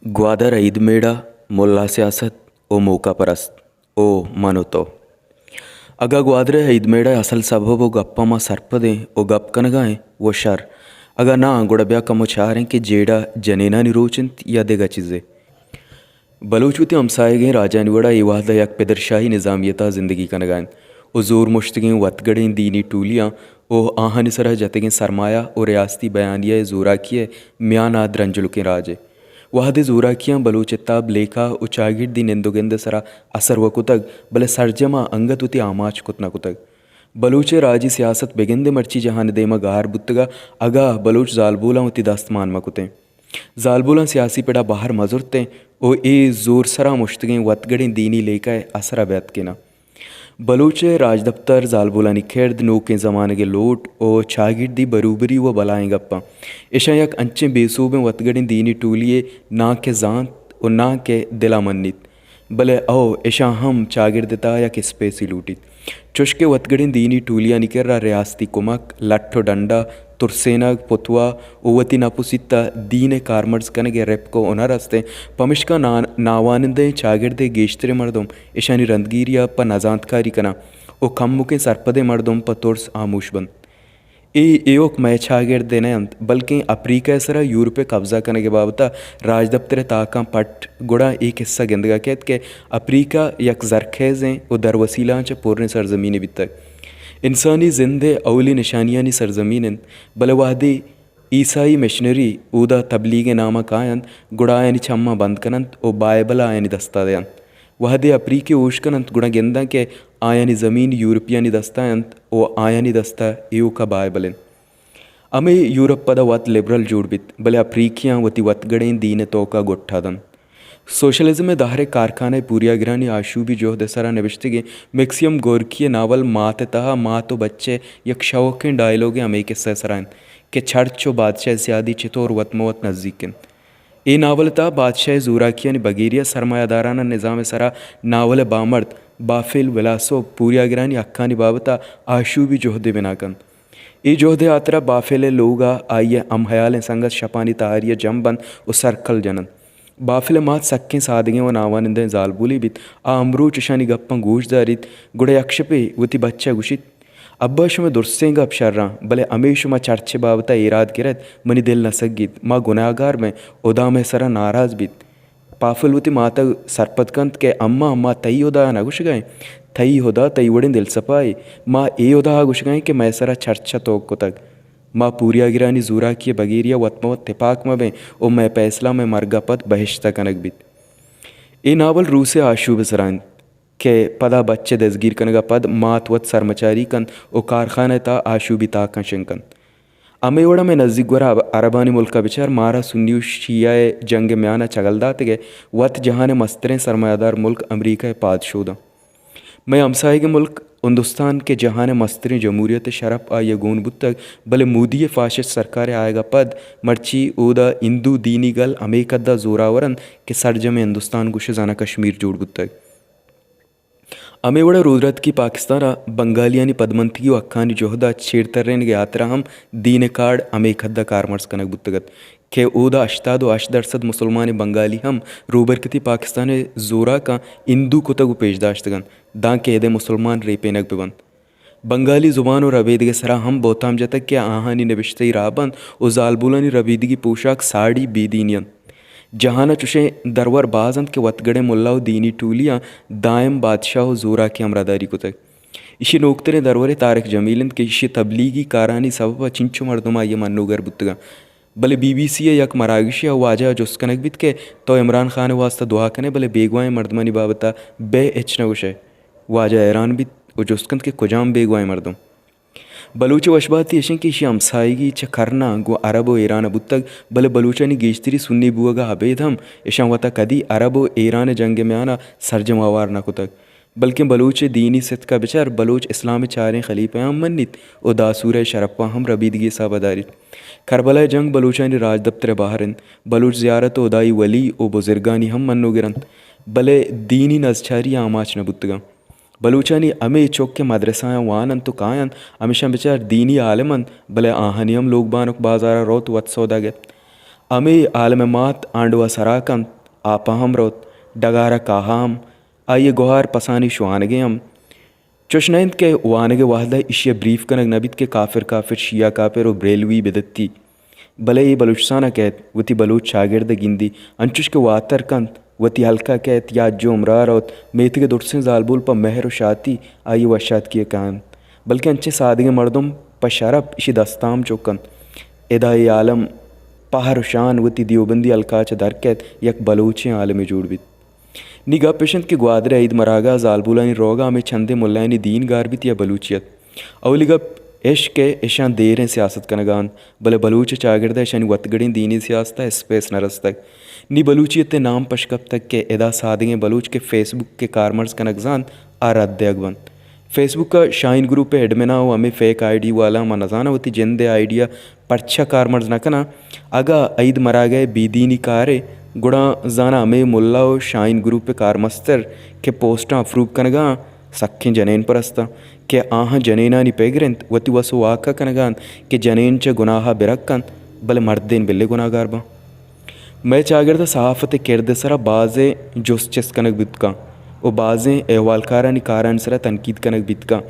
گوادر ءِ عید میڑہ، ملا سیاست ءُ موقع پرست ءُ من ءُ تو۔ اگاں گوادر ءِ عید میڑہ ءِ اصل سبب ءُ گپ ءَ ما سرپد ایں ءُ گپ کنگ ءَ ایں، وَ شر۔ اگاں ناں، گڑا بیا کمو چاریں کہ جیڑہ جنینانی روچ اِنت یا دگہ چیزے۔ بلوچ وتی ہمساہگیں راجانی وڑا اے وہد ءَ یک پدرشاہی نظامی ءِ تہا زندگی کنگ ءَ اِنت ءُ زور مشتگیں وتگڑیں دینی ٹولیاں ءُ آہانی سرا جتگیں سرمایہ ءُ ریاستی بیانیہ ءِ زوراکی ءِ میان ءَ درنجلکیں راجے۔ وہدے زوراکیاں بلوچ ءِ تب، لیکہ ءُ چاگردی نند ءُ گند ءِ سرا اثر وَ کتگ، بلے سرجم ءَ انگت وتی آماچ کت نہ کتگ۔ بلوچ ءِ راجی سیاست بگندے مرچی جہان ءِ دیما گار بوتگ ءَ، اگاں بلوچ زالبولاں وتی دست مان مہ کتیں۔ زالبولاں سیاسی پڑا بہر مہ زرتیں ءُ اے زور سرا مشتگیں وتگڑیں دینی لیکہ ءِ اثر ءَ بہ اتکناں۔ بلوچ ءِ راجدپتر، زالبولانی کرد، نوکیں زمانگ ءِ لوٹ ءُ چاگردی بروبری وَ بلاہیں گپاں۔ ایشاں یک انچیں بے سوبیں وتگڑیں دینی ٹولی یے ناں کہ زانت ءُ ناں کہ دل ءَ منیت۔ بلے او، ایشاں ہم چاگرد ءِ تہا یک اسپیسے لوٹیت۔ چوشکہ وتگڑیں دینی ٹولیانی کرا ریاستی کمک، لٹ ءُ ڈنڈا، ترسینگ، پتوا ءُ وتی نپ ءُ سیت ءَ دین ءِ کارمرز کنگ ءِ رپک ءُ ہنر است اِنت، پمشکا نا-، ناوانندہیں چاگرد ءِ گیشتریں مردم ایشانی رندگیری ءَ پہ نزانتکاری کناں ءُ کمکیں سرپدیں مردم پہ ترس ہاموش بنت۔ اے ایوک مئے چاگرد ءِ نہ اَنت، بلکیں اپریکہ ءِ سرا یورپ ءِ قبضہ کنگ ءِ بابت ءَ راجدپتر ءِ تاکاں پٹ، گڑا اے کسہ گندگ ءَ کیت کہ اپریکہ یک زرخیزیں ءُ در وسیلہاں چہ پریں سرزمینے بیتگ۔ انسانی زند ءِ اولی نشانیانی سرزمین اِنت، بلے وہدے عیسائی مشنری اودا تبلیغ ءِ نام ءَ کاینت، گڑا آیانی چماں بند کننت ءُ بائبل ءَ آیانی دست ءَ دینت۔ وہدے اپریکی ہوش کننت، گڑا گنداں کہ آیانی زمین یورپیانی دست ءَ اِنت ءُ آیانی دست ءَ ایوک ءَ بائبل اِنت۔ ہمے یورپ پدا وت لبرل جوڑ بیت، بلے اپریکیاں وتی وتگڑیں دین ءِ توک ءَ گٹا دنت۔ سوشلزم ءِ دہر ءِ کارخانہ ءِ پوریاگرانی آشوبی جہد ءِ سرا نبشتگیں میکسیم گورکی ءِ ناول مات ءِ تہا مات ءُ بچ ءِ یک شوکیں ڈائیلاگے ہمے کسہ ءِ سرا اِنت کہ چرچ ءُ بادشاہ ءِ سیادی چتور وت مہ وت نزیک اِنت۔ اے ناول ءِ تہا بادشاہ ءِ زوراکیانی بگیری ءَ سرمایہ دارانہ نظام ءِ سرا ناول ءِ بامرد بافل ولاسوف پوریاگرانی حقانی بابت ءَ آشوبی جہدے بنا کنت۔ اے جہد ءِ ہاترا بافل ءِ لوگ ءَ آئی ءِ ہمہیالیں سنگت شپانی تہاری ءَ جم بنت ءُ سرکل جننت۔ بافل ءِ مات سکیں سادگیں ءُ ناوانندہیں زالبولے بیت۔ آ ہمروچ اشانی گپاں گوش داریت، گڑا یک شپے وتی بچ ءَ گوشیت، ابا، شمئے درستیں گپ شراں، بلے ہمے شما چرچ ءِ بابت ءَ ایراد گرئیت، منی دل نہ سگیت، ما گناہگار بئیں، ہدا مئے سرا ناراض بیت۔ بافل وتی مات ءَ سرپد کنت کہ اماں، ما تئی ہدا ءَ نہ گوشگ ءَ ایں، تئی ہدا تئی وڑیں دلسپائے، ما اے ہدا ءَ گوشگ ءَ ایں کہ مئے سرا چرچ ءَ توک کتگ۔ ما پوریاگرانی زوراکی ءِ بگیری ءَ وت مہ وت تپاک مہ بئیں ءُ مئے پیسلہ مئے مرگ ءَ پد بہشت ءَ کنگ بیت۔ اے ناول روس ءِ آشوب ءِ سرا اِنت کہ پدا بچ ءِ دزگیر کنگ ءَ پد مات وت سرمچاری کنت ءُ کارخانہ ءِ تہا آشوبی تاکاں شنگ کنت۔ ہمے وڑا مئے نزیک گورا عربانی ملک ءَ بچار، مارا سنی ءُ شیعہ ءِ جنگ ءِ میان ءَ چگل داتگ ءُ وت جہان ءِ مستریں سرمایہ دار ملک امریکہ ءِ پاد شوداں۔ مئے ہمساہگیں ملک ہندوستان کہ جہان ءِ مستریں جمہوریت ءِ شرپ آئی ءَ گون بوتگ، بلے مودی ءِ فاشسٹ سرکار ءِ آیگ ءَ پد مرچی اودا ہندو دینی گل ہمے کد ءَ زوراور اَنت کہ سرجمیں ہندوستان گوش زانا کشمیر جوڑ بوتگ۔ ہمے وڑا رودراتکی پاکستان ءَ بنگالیانی پدمنتگی ءُ حقانی جہد ءَ چیر ترینگ ءِ ہاترا ہم دین ءِ کارڈ ہمے کد ءَ کارمرز کنگ بوتگ اَت کہ اودا ہشتاد ءُ ہشت درسد مسلمانیں بنگالی ہم روبرکتی پاکستان ءِ زوراکاں ہندو کتگ ءُ پیش داشتگ اَنت، دانکہ اد ءِ مسلمان ریپینگ بہ بنت۔ بنگالی زبان ءُ ربیدگ ءِ سرا ہم بہتام جتگ کہ آہانی نبشتہی راہبند ءُ زالبولانی ربیدگی پوشاک ساڑی بے دینی اَنت۔ جہان ءَ چشیں درور باز اَنت کہ وتگڑیں ملا ءُ دینی ٹولیاں دائم بادشاہ ءُ زوراکی ہمراہداری کتگ۔ ایشی ءِ نوکتریں درورے طارق جمیل اِنت کہ ایشی ءِ تبلیغی کارانی سبب ءَ چنچو مردم آئی ءِ منوگر بوتگ اَنت۔ بلے بی بی سی ءِ یک مراگشے ءَ واجہ ءَ جست کنگ بیت کہ تو عمران خان ءِ واستہ دعا کن ئے، بلے بیگواہیں مردمانی بابت ءَ بہ ہچ نہ گوش ئے۔ واجہ حیران بیت ءُ جست کنت کہ کجام بیگواہیں مردم؟ بلوچ ءِ وشبہتی ایش اِنت کہ ایشی ءِ ہمساہگی چہ کرن ءَ گوں عرب ءُ ایران ءَ بوتگ، بلے بلوچانی گیشتری سنی بوگ ءَ ابید ہم ایشاں وت ءَ کدی عرب ءُ ایران ءِ جنگ ءِ میان ءَ سرجم ہوار نہ کتگ۔ بلکیں بلوچ ءِ دینی ستک ءَ بچار، بلوچ اسلام ءِ چاریں خلیفہ ءَ ہم منیت ءُ داسور ءِ شرپ ءَ ہم ربیدگی حساب ءَ داریت۔ کربلا ءِ جنگ بلوچانی راجدپتر ءِ بہر اِنت۔ بلوچ زیارت ءُ ہدائی ولی ءُ بزرگانی ہم منوگر اَنت، بلے دینی نزچاری ءَ آماچ نہ بوتگ اَنت۔ بلوچانی ہمے چک کہ مدرسہاں وان اَنت ءُ کاینت، ہمیشاں بچار دینی عالم اَنت، بلے آہانی ہم لوگ بانک بازار ءَ روت ءُ وت سودا گپت۔ ہمے عالم ءِ مات آنڈو ءَ سرا کنت، آپ ءَ ہم روت، ڈگار ءَ کاہ ءَ ہم، آئی ءِ گہار پسانی شوانگے ہم۔ چش نہ انت کہ وانگ ءِ وہد ءَ ایشی ءَ بریف کنگ نہ بیت کہ کافر کافر، شیعہ کافر و بریلوی بدعتی۔ بلے اے بلوچستان ءَ کئیت، وتی بلوچ چاگرد ءَ گندی، انچش کہ واتر کنت، وتی ہلک ءَ کئیت یا حج و عمرہ ءَ روت، میتگ ءِ درسیں زالبول پہ مہر و شاتی آئی ءِ وشاتکی ءَ کاینت، بلکیں انچیں سادگیں مردم پہ شرپ ایشی دستام چک انت۔ ادا اے عالم پہر و شان وتی دیوبندی ہلک ءَ چہ در کئیت، یک بلوچیں عالمے جوڑ بیت۔ نی گپ اش انت کہ گوادر ءِ عید مراگاہ ءَ زالبولانی روگ ءَ ہمے چندیں ملایانی دین گار بیت یا بلوچیت؟ اولی گپ اش کہ اشاں دیریں سیاست کنگ ءَ انت، بلے بلوچ ءِ چاگرد ءَ اشانی وتگڑیں دینی سیاست ءَ اسپیس نہ رستگ۔ نی بلوچیت ءِ نام پش کپتگ کہ ادا سادگیں بلوچ کہ فیس بک ءِ کارمرز کنگ زانت، آ رد دیگ بنت۔ فیس بک ءَ شاہین گروپ ءِ ایڈمن ءَ و ہمے فیک آئی ڈی والاں، من نزاناں وتی جند ءِ آئی ڈی ءَ پرچا کارمرز نہ کناں؟ اگاں عید مراگہ ءِ بے دینی کارے، گڑا زاناں ہمے ملا و شاہین گروپ ءِ کارمستر کہ پوسٹاں اپروو کنگ ءَ آں، سکیں جنین پرستاں کہ آہاں جنینانی پگر انت، وتی وس و واک ءَ کنگ ءَ انت کہ جنین چہ گناہ ءَ برک کنت، بلے مردین بلے گناہگار باں۔ مئے چاگرد ءَ صحافت ءِ کرد ءِ سرا بازیں جست چست کنگ بوت کنت و بازیں احوالکارانی کارانی سرا تنقید کنگ بیت کنت،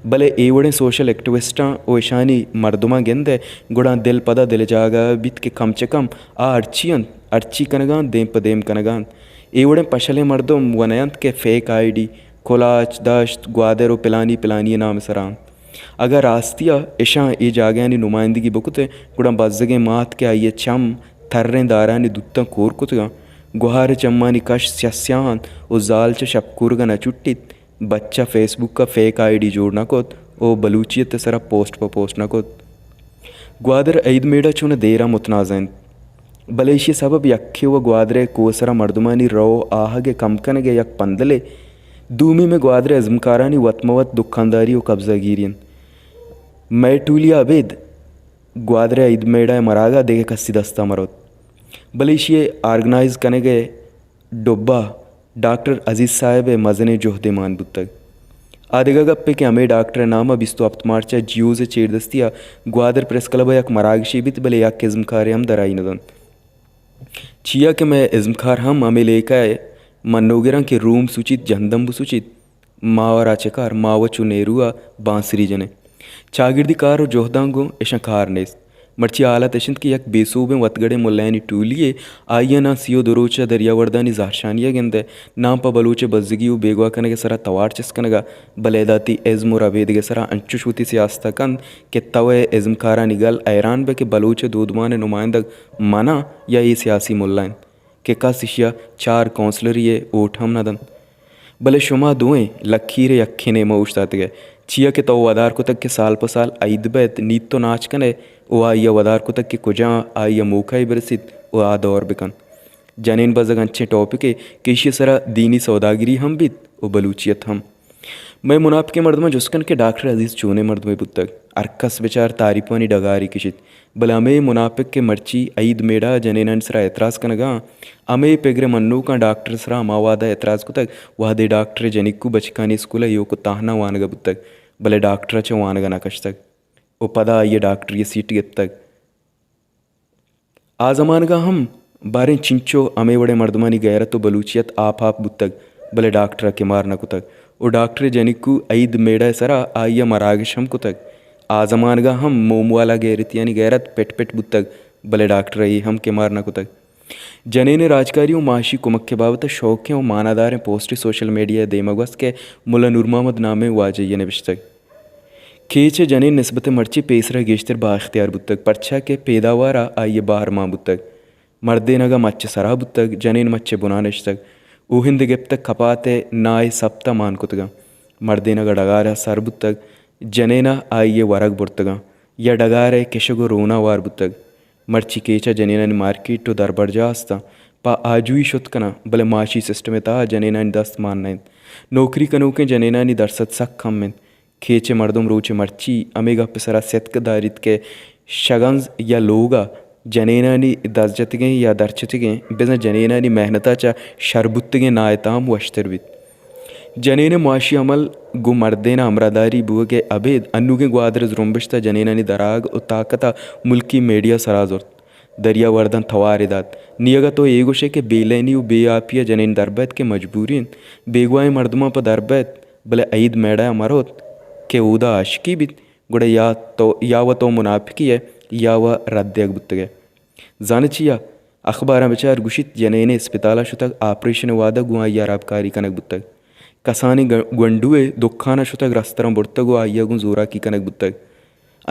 بلے اے وڑیں سوشل ایکٹیوسٹاں و اشانی مردماں گندئے، گڑا دل پدا دل ءِ جاگہ ءَ بیت کہ کم چہ کم آ ہرچی انت، ہرچی کنگ ءَ انت، دیم پہ دیم کنگ ءَ انت۔ اے وڑیں پشلیں مردم و نہ انت کہ فیک آئی ڈی، کلاچ، دشت، گوادر و پلانی پلانی ءِ نام ءِ سرا انت۔ اگاں راستی ءَ اشاں اے جاگہانی نمائندگی بکتیں، گڑا بزگیں مات کہ آئی ءِ چم تریں دارانی دوتاں کور کتگاں، گوہار ءِ چمانی کش سیاہ سیاہ انت و زال چہ شپ کورگ ءَ نہ چٹیت، بچ ءَ فیس بک ءَ فیک آئی ڈی جوڑ نہ کت و بلوچیت ءِ سرا پوسٹ پہ پوسٹ نہ کت۔ گوادر عید میڑہ چون ءَ دیر ءَ متنازع انت، بلے ایشی ءِ سبب یکے و گوادر ءِ کوہ سرا مردمانی رو آہگ ءِ کم کنگ ءِ یک پندلے، دومی مئے گوادر ءِ ازمکارانی وت مہ وت دکانداری و قبضہ گیری انت۔ مئے ٹولی ءَ ابید گوادر ءِ عید میڑہ ءِ مراگاہ دگہ کسی دست ءَ مہ روت، بلے ایشی ءِ آرگنائز کنگ ءِ ڈبہ ڈاکٹر عزیز صاحب ءِ مزنیں جہدے مان بوتگ۔ آ دگہ گپے کہ ہمے ڈاکٹر ءِ نام ءَ بیست و ہپت مارچ ءَ جیوز ءِ چیردستی ءَ گوادر پریس کلب ءَ یک مراگشے بیت، بلے یک ازمکارے ہم درآئی نہ دنت۔ چیا کہ مئے ازمکار ہم ہمے لیکہ ءِ منوگر انت کہ روم سوچیت، جہندم بسوچیت، ما و را چہ کار، ما و چو نیرو ءَ بانسری جنیں۔ چاگردی کار و جہداں گوں اشاں کار نیست۔ مرچی حالت اش انت کہ یک بے سوبیں وتگڑیں ملایانی ٹولیے، آئی ءَ ناں سی و دو روچ ءَ دریاوردانی زہرشانی ءَ گندئے، ناں پہ بلوچ ءِ بزگی و بیگواہ کنگ ءِ سرا توار چست کنگ ءَ، بلے ادا تئی ازم و ربیدگ ءِ سرا انچش وتی سیاست ءَ کنت کہ تو ءِ ازمکارانی گل حیران بئے کہ بلوچ ءِ دودمان ءِ نمائندگ من آں یا اے سیاسی ملا انت کہ کس ایشی ءَ چار کونسلری ءِ ووٹ ہم نہ دنت۔ بلے شما دوئیں لکیر ءِ یکیں نیمہ اوشتاتگ ئے، چیا کہ تو ودار کتگ کہ سال پہ سال عید بئیت، نیت و ناچ کنئے، و آئی ءَ ودار کتگ کہ کجا آئی ءَ موقعے برسیت و آ دور بکنت۔ جنین بزگ انچیں ٹاپکے کہ ایشی ءِ سرا دینی سوداگری ہم بیت و بلوچیت ہم۔ مئے مناپکیں مردماں جست کن کہ ڈاکٹر عزیز چونیں مردمے بوتگ؟ ہرکس بچار تعریفانی ڈگارے کشیت۔ بلے ہمے مناپک کہ مرچی عید میڑہ ءَ جنینانی سرا اعتراض کنگ ءَ آں، ہمے پگر ءِ منوکاں ڈاکٹر ءِ سرا ہما وہد ءَ اعتراض کتگ، وہدے ڈاکٹر ءِ جنکو بچکانی اسکول ءَ ایوک ءُ تہنا وانگ ءَ بوتگ، بلے ڈاکٹر ءَ چہ وانگ ءَ نہ کشتگ ءُ پدا آئی ءَ ڈاکٹری ءِ سیٹ گپتگ۔ آ زمانگ ءَ ہم باریں چنچو ہمے وڑیں مردمانی غیرت ءُ بلوچیت آپ آپ بوتگ، بلے ڈاکٹر ءَ کمار نہ کتگ ءُ ڈاکٹر ءِ جنکو عید میڑہ ءِ سرا آئی ءَ مراگش ہم کتگ۔ آ زمانگ ءَ ہم موم والا غیرتیانی غیرت پٹ پٹ بوتگ، بلے ڈاکٹر ءَ اے ہم کمار نہ کتگ۔ جنین ءِ راجکاری ءُ معاشی کمک ءِ بابت ءَ شوکیں ءُ ماناداریں پوسٹے سوشل میڈیا ءِ دیم ءَ گوست کہ ملا نور محمد نامیں واجہ ءَ نبشتگ۔ کیچ ءِ جنین نسبت ءَ مرچی پیسر ءَ گیشتر با اختیار بوتگ، پرچا کہ پیداوار ءَ آئی ءِ بہر مان بوتگ۔ مردینگ ءَ مچ ءِ سرا بوتگ، جنین مچ ءِ بنا نشتگ۔ اوہند ءَ گپتگ، کپات ءِ ناہ ءِ سپت ءَ مان کتگ اَنت۔ مردینگ ءَ ڈگار ءَ سر بوتگ، جنین ءَ آئی ءِ ورگ برتگ اَنت یا ڈگار ءِ کشگ ءُ رون ءَ ہوار بوتگ۔ مرچی کیچ ءَ جنینانی مارکیٹ ءُ دربرجاہ است اَنت، پہ آجوئی شت کن اَنت، بلے معاشی سسٹم ءِ تہا جنینانی دست مان نہ اِنت۔ نوکری کنوکیں جنینانی درسد سک کم اِنت۔ کیچ ءِ مردم روچ ءِ مرچی ہمے گپ ءِ سرا ستک داریت کہ شگنز یا لوگ ءَ جنینانی دزجتگیں یا درچتگیں، بزاں جنینانی محنت ءَ چہ شر بوتگیں ناہ ءِ تام وشتر بیت۔ جنین ءِ معاشی عمل گوں مردین ءَ ہمراہداری بوگ ءِ ابید انوگیں گوادر ءِ زرمبشت ءَ جنینانی دراگ ءُ طاقت ءَ ملکی میڈیا سرا زرت۔ دریا ورداں توارے دات۔ نی اگاں تو اے گوشئے کہ بے لینی و بے آپی ء جنین در بئیت کہ مجبوری انت، بیگواہیں مردماں پہ در بئیت، بلے عید میڑہ ء مہ روت کہ اودا عاشقی بیت، گڑا یا تو، یا و تو منافقی ئے یا و رد دیگ بوتگ ئے۔ زانئے چیا؟ اخباراں بچار، گوشیت جنینے اسپتال ء شتگ، آپریشن ء وہد ء گوں آئی ء ہرابکاری کنگ بوتگ۔ کسانیں گ-، گونڈوے دکان ء شتگ، رستراں برتگ و آئی ء گوں زوراکی کنگ بوتگ۔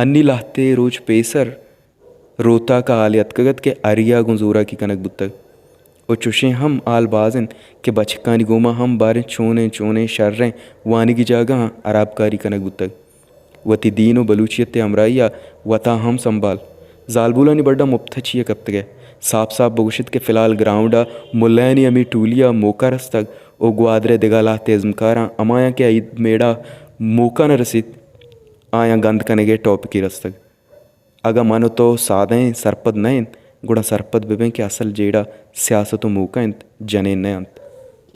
انی لہتے روچ پیسر روتاک ء ہالے اتکگ ات کہ ہریا گوں زوراکی کنگ بوتگ۔ و چوشیں ہم ہال باز انت کہ بچکانی گوما ہم باریں چونیں چونیں شریں وانگی جاگہاں ہرابکاری کنگ بوتگ۔ وتی دین و بلوچیت ء ہمراہی ء وتا ہم سنبھال۔ زالبولانی بڈا مپت ء چی ء کپتگ ئے؟ ساپ ساپ بگوشت کہ فی الحال گراؤنڈ ء ملایانی ہمے ٹولی ء موقع رستگ و گوادر ء دگہ لہتے ازمکاراں ہمایاں کہ عید میڑہ موقع نہ رسیت، آیاں گند کنگ ء ٹاپکے رستگ۔ اگاں من و تو سادہیں سرپد نہ انت، گڑا سرپد بہ بیں کہ اصل جیڑہ سیاست و موقع انت، جنین نہ انت۔